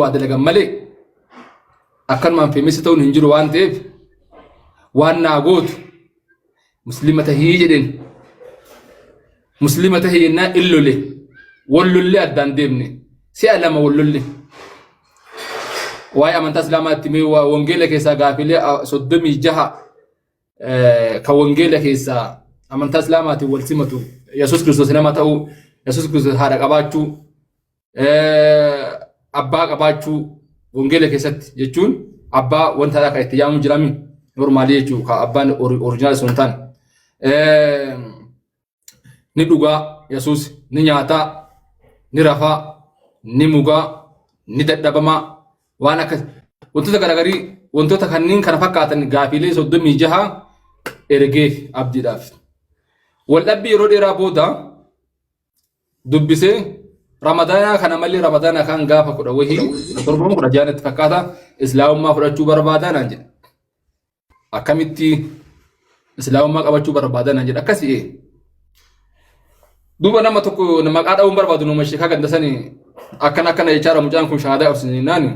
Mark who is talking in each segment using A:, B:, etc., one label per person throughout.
A: waa dalagan malee akkanumaan feemessa ta'uun hin jiru waan ta'eef waan naa gootu muslima tahii jedheen. Muslima tahii jennaan in lole. Wal lollee addaan deemne. Si'a lama wal lolle. Waa'ee amantaa Islaamaa itti mee wangeela keessaa gaafilee 36 kan wangeela keessaa amantaa Islaamaatiin wal simatu Yesuus Kiristoos nama ta'uu, Yesuus Kiristoos haadha qabaachuu, abbaa qabaachuu wangeela keessatti jechuun abbaa wanta kan itti yaamamu jirami normaalii jechuu kan abbaan oriijinaal sun taane. Ni dhugaa Yesuus ni nyaataa, ni rafaa, ni mugaa, ni dadhabamaa waan akkas wantoota garaagarii wantoota kanneen kana fakkaatan gaafiilee 36 ergeef abdiidhaaf. Waldhabbii yeroo dheeraa booda dubbisee ramadaanaa kana malee ramadaana kan gaafa kudha wahii 17 16 natti fakkaata islaamummaa fudhachuu barbaadaa naan jedhe. Akkamitti islaamummaa qabachuu barbaadaa naan jedhe akkasii ee. Duuba nama tokko maqaa dha'uun barbaadu nama sheekaa ganda sani akkana akkana jechaadha mucaan kun shahaadaa qabsiisanii naani.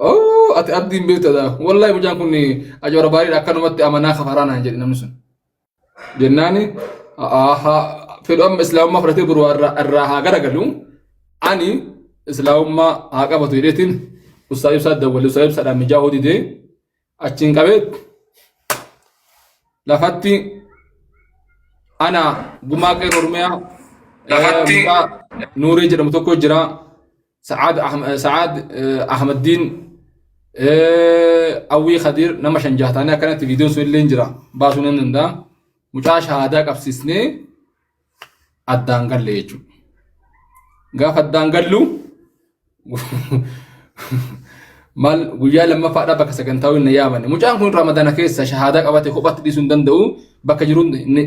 A: Oo ati abdiin beektada wallahi mucaan kun ajoora baariidha akkanumatti amanaa kafaraa naan jedhe namni sun. Jennaani fedhu amma islaamummaa fudhatee boru irraa haa garagalu ani islaamummaa haa qabatu jedheetiin ustaaz ibsaa dawwale ustaaz ibsaadhaan mijaa'uu didee achiin qabee lafatti ana gumaa qeerroo oromiyaa
B: Lafatti
A: mucaa nuuree jedhamu tokko jira Sa'aad Sa'aad Ahmaddiin Awwii Khadiir nama shan jaha taanee akkanatti viidiyoon sun illee jira baasuu nan danda'a. Mucaa shahaadaa qabsiisnee addaan galle jechuudha. Gaafa addaan gallu maal guyyaa lammaffaadhaa bakka sagantaa wayii na yaamane. Mucaan kun Ramadana keessa shahaadaa qabate kophatti dhiisuu hin danda'u bakka jiru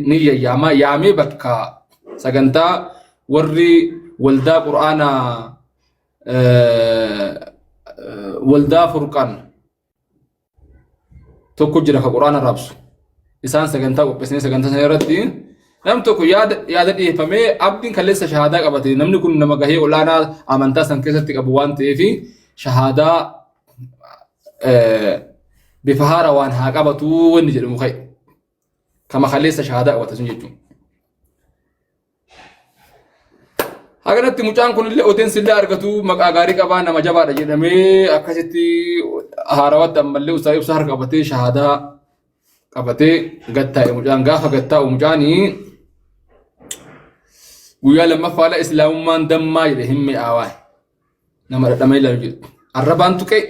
A: ni yayyaama yaamee bakka sagantaa warri waldaa qur'aanaa waldaa furqaan tokko jira ka qur'aana raabsu isaan sagantaa qopheessanii sagantaa sana irratti nam tokko yaada yaada dhiyeeffamee abdiin kaleessa shahaadaa qabate namni kun nama gahee olaanaa amantaa san keessatti qabu waan ta'eef shahaadaa bifa haara waan haa qabatu wanni jedhamu ka'e kama kaleessa shahaadaa qabate sun jechuudha. Haganatti mucaan kunillee odensi illee argatu maqaa gaarii qabaa nama jabaadha jedhamee akkasitti haarawatti ammallee usaa ibsaa harka qabatee shahaadaa qabatee gattaa'e mucaan gaafa gattaa'u mucaanii guyyaa lammaffaadha islaamummaan dammaa jedhe hin mi'aawaa nama dhadhama ilaalu jedhu arrabaan tuqee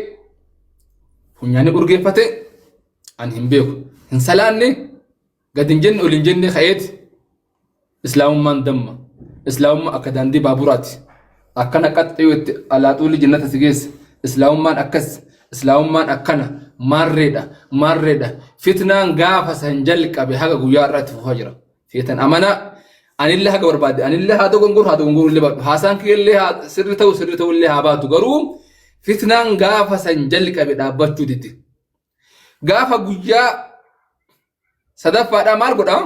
A: funyaanii urgeeffate ani hin beeku hin salaanne Gad hin jenne ol hin jenne ka'eet islaamummaan damma. Islaamummaa akka daandii baaburaati. Akkana qaxxee itti alaaxuulli jannata si geessa. Islaamummaan akkas. Islaamummaan akkana. Maarreedha. Maarreedha. Fitnaan gaafa san jalqabe haga guyyaa irratti fufaa jira. Feetan amanaa. Anillee haga barbaade. Anillee haa dogongoru haa dogongoru illee baadhu. Haasaan kiyyallee haa sirri ta'u sirri ta'u illee haa baatu. Garuu fitnaan gaafa san jalqabe dhaabbachuu didde. Gaafa guyyaa sadaffaadhaa maal godhaa?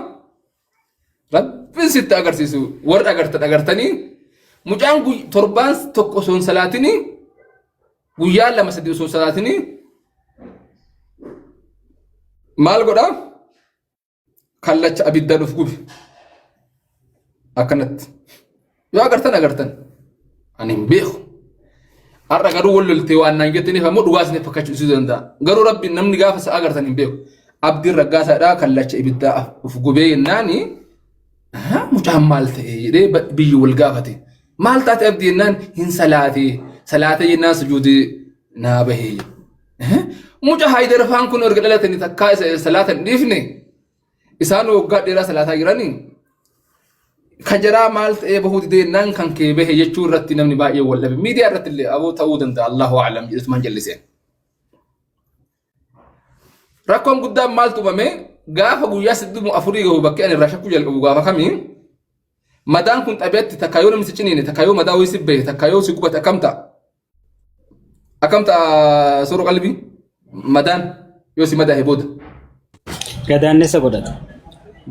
A: Rabbiin sitti agarsiisu warri agartan agartanii mucaan torbaan tokko osoo hin salaatinii guyyaa lama sadii osoo hin salaatinii maal godhaa? Kallacha abiddaan of gube. Akkanatti. Yoo agartan agartan. Ani hin beeku. Har'a garuu wal loltee waan naan jettaniif ammoo dhugaa isiniif fakkaachuu dhiisuu danda'a. Garuu rabbi namni gaafa isa agartan hin beeku. Abdiin raggaasaadhaa kallacha ibiddaa of gubee jennaani mucaan maal ta'e jedhee biyyi wal gaafate. Maal taate abdii jennaan hin salaatee salaatee jennaan sujuudee naa bahee. Muca Haayidar faan kun erga dhalatanii takkaa isa salaata hin dhiifne isaan waggaa dheeraa salaataa jiranii kan jaraa maal ta'ee bahuu didee jennaan kan kee bahe jechuu irratti namni baay'ee wal dhabe. Miidiyaa irratti illee aboo ta'uu danda'a Allahu a'lam jedhutumaan jalliseen. Rakkoon guddaan maaltu uumame gaafa guyyaa siddumu afurii gahu bakki ani irraa shakkuu jalqabu gaafa kamii madaan kun xabi'atti takka yoo namni si ciniine takka yoo madaa wayii si bahe takka yoo si gubate akkam ta'a? Akkam ta'a sooroo qalbii? Madaan yoo si madaahe booda.
C: Gadaannessa godhata.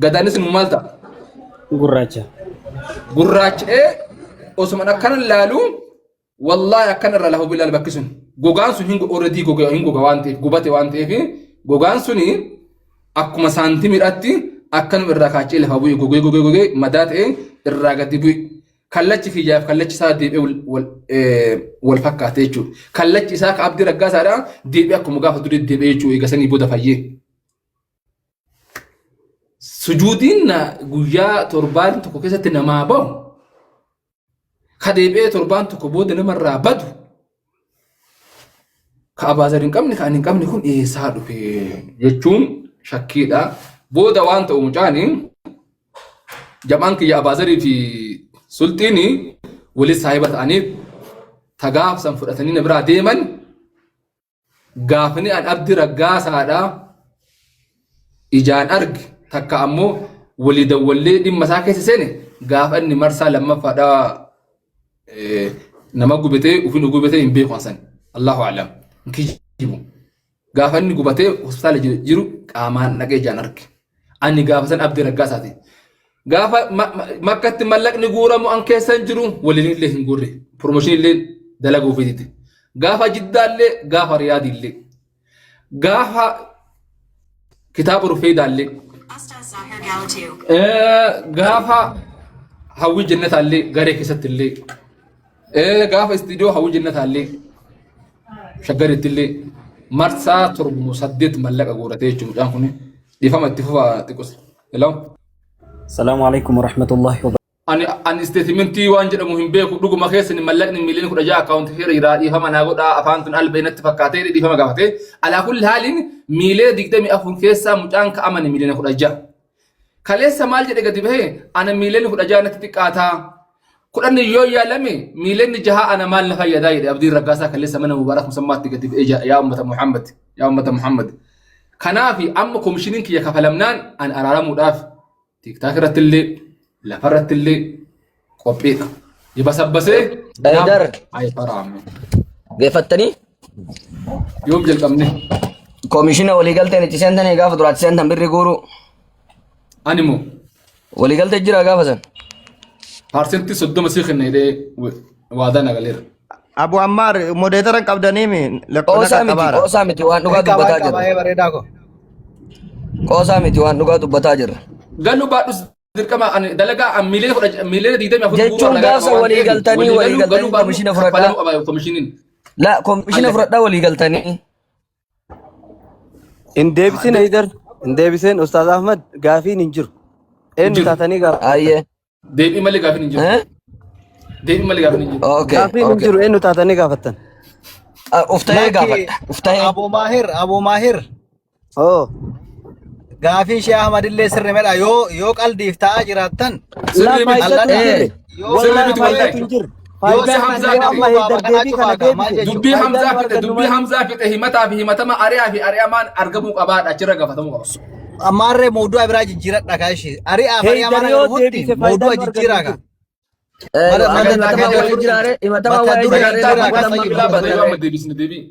A: Gadaannisni immoo maal ta'a?
C: Gurraacha.
A: Gurraacha'ee osuma akkana laalu Wallaahi akkan irraa lafa bilaal bakki sun gogaan sun hin already goga hin goga waan ta'eef gubate waan ta'eef gogaan suni akkuma saantimiidhaatti akkanuma irraa kaachee lafa bu'e gogee gogee gogee madaa ta'e irraa gadi bu'e. Kallachi kiyyaaf kallachi isaa deebi'ee wal fakkaate jechuudha. Kallachi isaa ka Abdii Raggaasaadha deebi'ee akkuma gaafa durii deebi'ee jechuudha eega sanii booda fayyee. Sujuudiin guyyaa torbaan tokko keessatti namaa bahu ka deebi'ee torbaan tokko booda namarraa badu ka abaazar hin qabne ka ani hin qabne kun eessaa dhufe jechuun shakkiidha. Booda waan ta'u mucaani jamaan kiyya abaazarii fi sulxiin wali saahiba ta'anii tagaafsan fudhatanii na biraa deeman. Gaafni an Abdi Raggaasaadha ijaan arge takka ammoo walii dawwallee dhimma isaa keessa seene gaafa inni marsaa lammaffaadha nama gubatee ofiin gubatee hin beeku hasan Allahu a'lam hin kijibu gaafa inni gubatee hospitaala jiru qaamaan dhaqee ijaan arge ani gaafa san Abdi Raggaasaati gaafa makkatti mallaqni guuramu an keessa hin jiru waliin illee hin guurre promotion illee dalaguu fidite Gaafa Jiddaallee gaafa Riyaadillee gaafa kitaaba Rufeedaallee gaafa hawwii jannataallee garee keessatti illee gaafa istiidiyoo hawwii jannataallee shaggaritti illee marsaa torbu saddeet mallaqa guuratee jechuudha mucaan kun dhiifama itti fufaa xiqqoos. Hello.
C: Salaamu alaikum warahmatullahi wabarakatuh.
A: Ani ani isteetimentii waan jedhamu hin beeku dhuguma keessan mallaqni miiliyoona 16 akkaawuntii keessa jira dhiifama naa godhaa afaan tun albee natti fakkaatee dhiifama gaafatee alaa kulli haaliin miiliyoona 24 keessaa mucaan ka'amani miiliyoona 16. Kaleessa maal jedhe gadi bahee ana miiliyoona 16 natti xiqqaataa kudhan yoo yaalame miiliyoonni jaha ana maal na fayyadaa jedhe Abdiin Raggaasaa kaleessa mana Mubaarak Musammaatti gadi bahee yaa ummata Muhammad yaa ummata Muhammad. Kanaaf amma komishiniin kiyya kafalamnaan an araaramuudhaaf TikTok irratti illee lafa irratti illee qophiidha. Ibasabbasee
B: Haydar.
A: Ay faraame.
B: Geeffattanii
A: Yoom jalqabne?
B: koomishina waliigalteen itti seentanii gaafa duraatti seentan birri guuruu
A: Ani moo
B: waliigaltee jira gaafa san.
A: paarsentii 30 sii kenna jedhee waadaa na galeera.
D: Abu Ammaar modeetara hin qabdaniimi lakkoofsa
B: Qoosaa miti
D: qaqqabaara.
B: qoosaa miti waan dhugaa dubbataa jirra.
E: Baay'ee bareedaa koo.
B: Qoosaa miti waan dhugaa dubbataa jirra.
A: Galuu baadhus dirqama ani dalagaa an miiliyoona kudha miiliyoona 24
B: Jechuun gaafsa walii galtanii walii galtanii komishina fudhadhaa.
A: Kafalamuu qaba komishiniin.
B: La komishina fudhadhaa walii galtanii.
F: Hin deebisin Haydar. Hin deebisin Ustaaz Ahmad gaafiin hin jiru. Eenyu
A: Jiru.
F: taatanii gaafatan?
B: Ayyee.
A: Deebii malee gaafiin hin jiru.
B: Eh?
A: Deebii malee gaafiin hin jiru.
B: Okay.
F: Gaafiin hin
B: Okay.
F: jiru eenyu taatanii gaafattan?
B: Uftahee
E: Lakki
B: gaafadha. Uftahee.
E: Abu Maahir Abu Maahir
F: Oo.
E: gaafii Shee Ahmad illee sirri medha yoo yoo qaldiif ta'aa jiraattan
F: Laa
A: Sirrii miti.
F: faayidatu hin
B: Eh.
F: jirre.
E: yoo
A: Sirrii
F: Wallaahi
A: miti wallahi.
F: faayidatu hin jirre.
A: Dubbii
F: Faayidaan
A: Hamzaa
F: yoo
A: fixe.
F: amma Haydar deebii kana
E: maal
F: deebise.
E: jechuudha?
A: Dubbii
F: Faayidaan
A: Hamzaa
F: nu
A: fixe.
F: argannu
A: Dubbii
F: maali?
A: Hamzaa fixe himataa fi himatama ari'aa fi ari'amaan argamuu qabaadha achirra gaafatamuu qaba.
E: Ammaarree mawdu'a biraa jijjiiradha kaa ishee. Ari'aaf
F: Haydar
E: ari'amaan
F: yoo
E: agarruutti
F: deebise
E: mawdu'a
F: faayidaan nu argannu
E: jijjiiraa
F: hin
E: kaa.
F: jiru.
E: Mata mata
B: Himatamaa
E: mata
B: waa'ee jiraare himatamaa
E: mata
B: waa'ee
E: duree
B: jiraare
A: Sagantaa
E: jijjiiraa kaa
B: amma
A: bakka
E: sayyid
A: biraa
E: mata
A: bada yoo
E: duree.
A: amma deebisne deebii.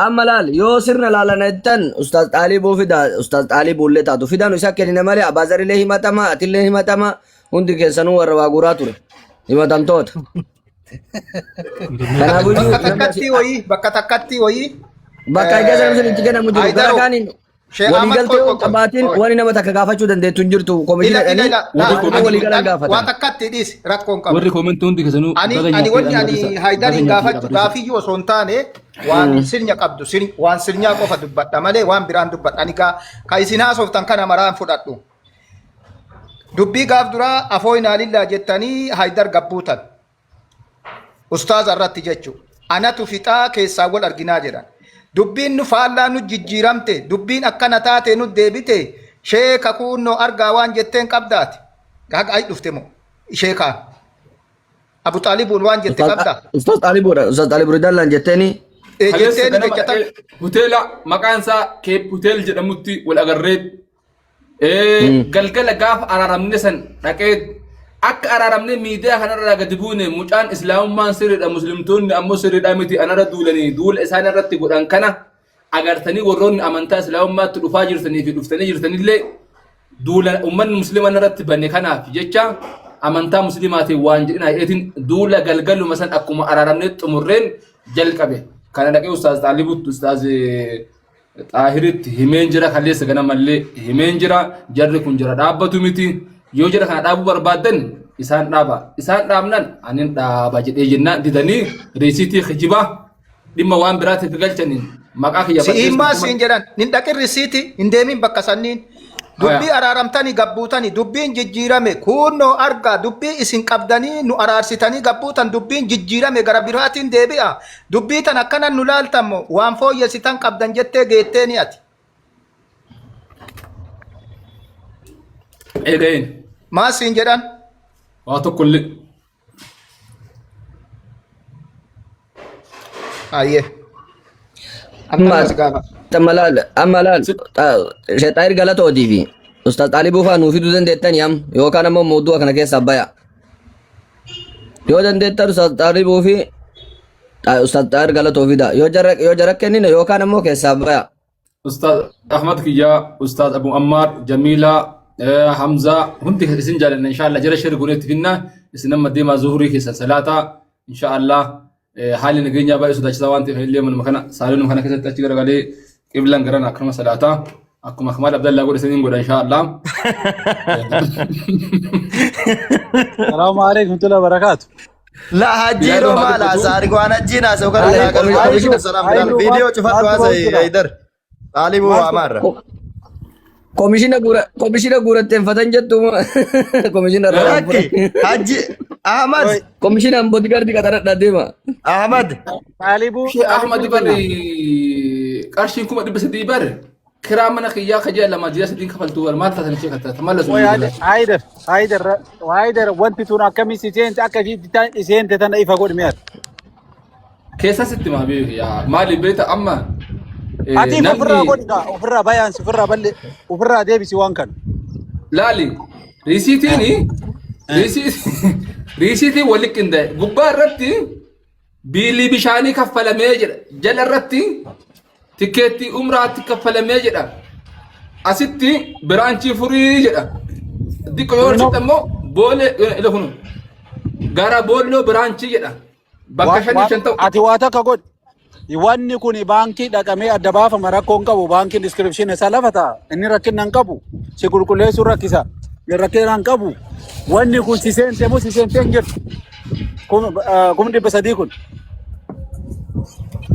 B: Amma laal yoo sirna laalan jettan Ustaaz Xaalibuu fida Ustaaz Xaalibuullee taatu fidanu isa kennine malee Abaazarillee himatama atillee himatama hundi keessanuu warra waa guuraa ture himatamtoota. Kanaafuyyuu
G: Bakka
B: namni
G: takkatti wayii bakka takkatti wayii
B: bakka egaa sana sun itti kennamu jiru gara
G: Haydaro
B: kaaniin
G: Sheekh Ahmad
B: waliigaltee
G: qoy
B: yoo
G: qoy qoy
B: qabaatiin
G: qoy.
B: wani nama takka gaafachuu dandeettu hin jirtu komishina
G: Ila ila
B: jedhanii
G: ila
A: Warri
G: laa
B: warra
G: ani
B: waliigalan
G: waan
B: gaafatan.
G: takkatti dhiisi rakkoon qabu.
A: Warri koomentii hundi keessanuu
G: Ani
A: baga
G: ani
A: nyaattee
G: wanni
A: dhaan
G: ani
A: barreessa. Baga
G: Haydariin
A: nyaattee
G: gaafachuu
A: barreessa.
G: gaafiyyuu osoo hin taane waan sirnya qabdu waan sirnyaa qofa dubbadha malee waan biraan dubbadha. Ani ka isin haasoftan kana maraan fudhadhu. Dubbii gaaf duraa afooyinaa lillaa jettanii Haydar gabbuutan. Ustaaza irratti jechu. Anatu fixaa keessaa wal arginaa jedhan. Dubbiin nu faallaa nu jijjiiramte, dubbiin akkana taate nu deebite, sheeka kuunnoo argaa waan jetteen qabdaati. Haqa ay dhufte moo sheekaan. Abu Xaalibuun waan jette qabdaa.
B: Ustaaz Xaalibuudha Ustaaz Xaalibuu Ridaallaan jetteeni
G: Ee
A: Kaleessa
G: jetteeni
A: ganama
G: jecha takka.
A: hoteela maqaan isaa Keep Hotel jedhamutti wal agarree galgala gaafa araaramne san dhaqee akka araaramne miidiyaa kanarraa gadi buune mucaan islaamummaan sirriidha muslimtoonni ammoo sirriidha miti anarra duulanii duula isaan irratti godhan kana agartanii warroonni amantaa islaamummaatti dhufaa jirtanii fi dhuftanii jirtanillee duula ummanni muslima irratti bane kanaaf jecha Amantaa muslimaatiin waan jedhin hayeetiin duula galgaluma san akkuma araaramnee xumurreen jalqabe. Kana dhaqee Ustaaz Xaalibutti Ustaaz Xaahiritti himeen jira, kaleessa ganamallee himeen jira. Jarri kun jara dhaabbatu miti. Yoo jara kana dhaabuu barbaaddan isaan dhaaba. Isaan dhaabnan anin dhaaba jedhee jennaan didanii riisiitii kijibaa dhimma waan biraatiif galchaniin maqaa kiyya
G: Si'iin maa
A: balleessuuf
G: siin jedhan hin dhaqin risiiti hin deemin bakka sanniin. Dubbii araaramtanii gabbuutanii dubbiin jijjiirame kuunnoo argaa dubbii isin qabdanii nu araarsitanii gabbuutan dubbiin jijjiirame gara biraatiin deebi'a. Dubbii tan akkanan nu laaltammo waan fooyyessitan qabdan jettee geetteeni ati.
A: Eega'een
G: Maa siin jedhan?
A: waa tokkollee.
G: Ayyee.
B: Amma
G: Akkana si gaafa.
B: amma laal amma laal Sheexaayir galatootii fi Ustaaz Xaalibuu fa'aa nuu fiduu dandeettanii am yookaan ammoo mawdu'a kana keessaa baya. Yoo dandeettan Ustaaz Xaalibuu fi Ustaaz Xaayir galatoo fida. Yoo jara kennine yookaan ammoo keessaa baya.
A: Ustaaz Ahmad Kiyyaa, Ustaaz Abu Ammaar, Jamiilaa, Hamzaa hundi isin jaalanna inshallah jara shir goonee itti finna isin amma deemaa zuhurii keessan salaataa inshallah haalli nageenyaa baay'ee sodaachisaa waan ta'eef illee manuma kana saalonuma kana keessatti achi garagalee qiblaan garana akkanuma salaataa akkuma Kamaal Abdallaa godhe saniin godha inshallah.
E: Salaamu alaikum warahmatullahi wabarakatuh.
D: La hajjiiroo
A: Bilaaloo haa
D: maal
A: dubbatu.
D: haasaa argu waan hajjiin haasa'u kana
B: Alle
D: naa galu
E: Hayilu,
D: salaam bilaal
E: hayilu,
D: viidiyoo cufadhu
E: maaltu
D: haasa'e
E: jira?
D: Haydar Xaalibuu Amaarra.
B: Komishina guura komishina guuratteeffatan jettu komishina irraa waan
D: Lakki
B: fudhan.
D: Hajji Ahmad
B: Komishinaan boodigaardii qaxaradhaa deema.
D: Ahmad
E: Xaalibuu,
A: Shee Ahmad
E: xaalibuu
A: bari
E: kenna.
A: qarshiin 300,000 bari kiraa mana kiyyaa ka ji'a lama ji'a sadiin kafaltuu bar maal taatan ishee katta tamallasu
E: Way Haydar, Haydar, Haydar wanti tun akkamii si seente akka ishii seente tana ifa godhi mi'aati.
A: Keessa sitti maa beeku yaa maali beekta amma
E: Ati ifa ofirraa
A: namni
E: godhi gaa ofirraa bayaan ofirraa bal'e ofirraa deebisi waan kana.
A: Laali riisiitiin riisiitiin walitti qindaa'e gubbaa irratti Biilii bishaanii kaffalamee jedha. Jala irratti tikkeettii umraatti kaffalamee jedha. Asitti biraanchii furii jedha. Diqqo yoo hojjette immoo boolee ila kunu gara boolloo biraanchii jedha. Bakka shanii shan ta'u.
E: Ati waa takka godhi. Wanni kun baankii dhaqamee adda baafama rakkoo hin qabu. Baankiin diskiripshiin isaa lafa ta'a. Inni rakkina hin qabu. Si qulqulleessuun rakkisa. Rakkina hin qabu. Wanni kun si seente moo si seentee hin jirtu. 300,000 kun.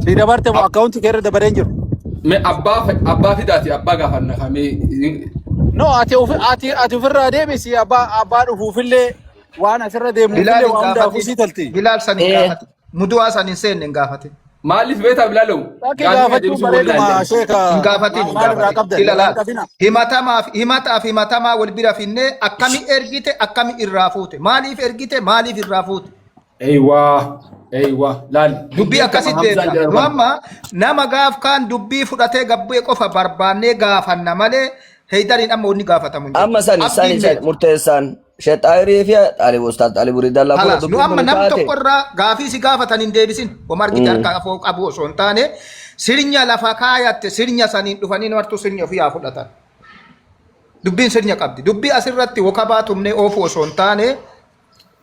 E: Si dabarte moo akkaawuntii kee irra dabaree hin jiru.
A: Mee abbaa fidaati abbaa gaafanna kamee.
E: No ati ati ofirraa deebisi abbaa dhufuufillee waan asirra
G: Bilaal
E: deemuufillee
G: hin
E: waa hundaafuu
G: gaafatin.
E: sii tolti.
G: Bilaal san hin
B: Eh.
G: gaafatin. Mudu'aa san hin seenne hin gaafatin.
A: Maaliif beektaa Bilaaloo?
E: Bakki
A: Gaafii kana
E: gaafachuun
A: deebisuu
E: bareeduma
A: wallaalle.
E: sheeka
G: Hin gaafatin hin
E: maal irraa
G: gaafatin.
E: qabdan
G: Ila
E: irraa hin
G: laal.
E: qabina.
G: Himatamaaf himataaf himatamaa wal bira finnee akkami ergite akkami irraa fuute maaliif ergite maaliif irraa fuute.
A: Eeywaa eeywaa laali.
G: Dubbii
A: Dubbiin kama
G: akkasitti
A: Hamzaan
G: deemna.
A: jedhan
G: Nu
A: kana.
G: amma nama gaaf kaan dubbii fudhatee gabbee qofa barbaannee gaafanna malee Heydariin amma wanni gaafatamu hin jiru.
B: Amma sani sani
G: Abdiin
B: sani
G: beeku.
B: murteessaan Sheexaayirii fi Xaalibuu Ustaaz Xaalibuu Riddallaa kun
G: Halaas nu
B: dubbiin
G: amma
B: kun
G: nam
B: taate.
G: tokko irraa gaafii si gaafatan hin deebisin. Homa argite harka afoo qabu osoo hin taane sirnya lafa kaayatte sirnya saniin dhufanii martuu sirnya ofii haa fudhatan. Dubbiin sirnya qabdi. Dubbii asirratti wokabaa tumnee oofuu osoo hin taane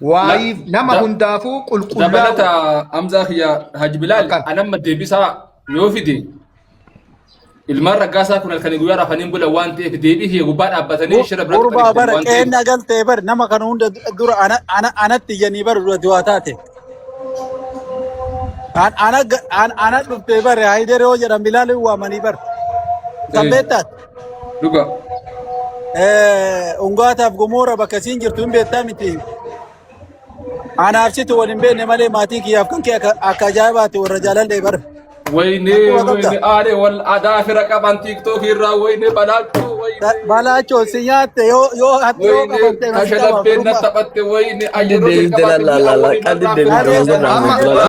G: waayii nama hundaafuu qulqullaa'u.
A: Dabalata Hamzaa kiyya Haji Bilaal
G: Akkan.
A: anamma deebisaa yoo fide ilmaan raggaasaa kun halkanii guyyaa rafaniin bulan waan ta'eef deebii kiyya gubbaa dhaabbatanii shira biratti
E: Gurbaa
A: qabeessan
E: bara
A: waan ta'eef.
E: qeenna galtee bar nama kana hunda dura anatti iyyanii bar dura du'aa taate. Ana dhuftee bar Hayider yoo jedhan Bilaal hin waamanii bar. Kan beektaat.
A: Dhuga.
E: Ungaataaf Gomoora bakka isiin jirtu hin beektaa miti. Anaaf situ wal hin beekne malee maatii kiyyaaf kan kee akka ajaa'ibaati warra jaalallee bara.
A: Wayne
E: Akkuma qabda.
A: wayne aare wal adaa fira qaban tiiktookii irraa wayne balaachuu wayne.
E: Balaachoo si nyaatte yoo hatti yoo
A: Wayne
E: qabamte masi qaba
A: kashalabeen na
E: firummaa.
A: taphatte wayne
B: Qalli
A: ayyaanota
B: deebifte
A: qabaate
B: laallaa
A: mi'a
B: laallaa
A: waliin
B: qalli
A: irraa
B: deebifte
A: fira.
B: osoo
G: Amma
B: irraa.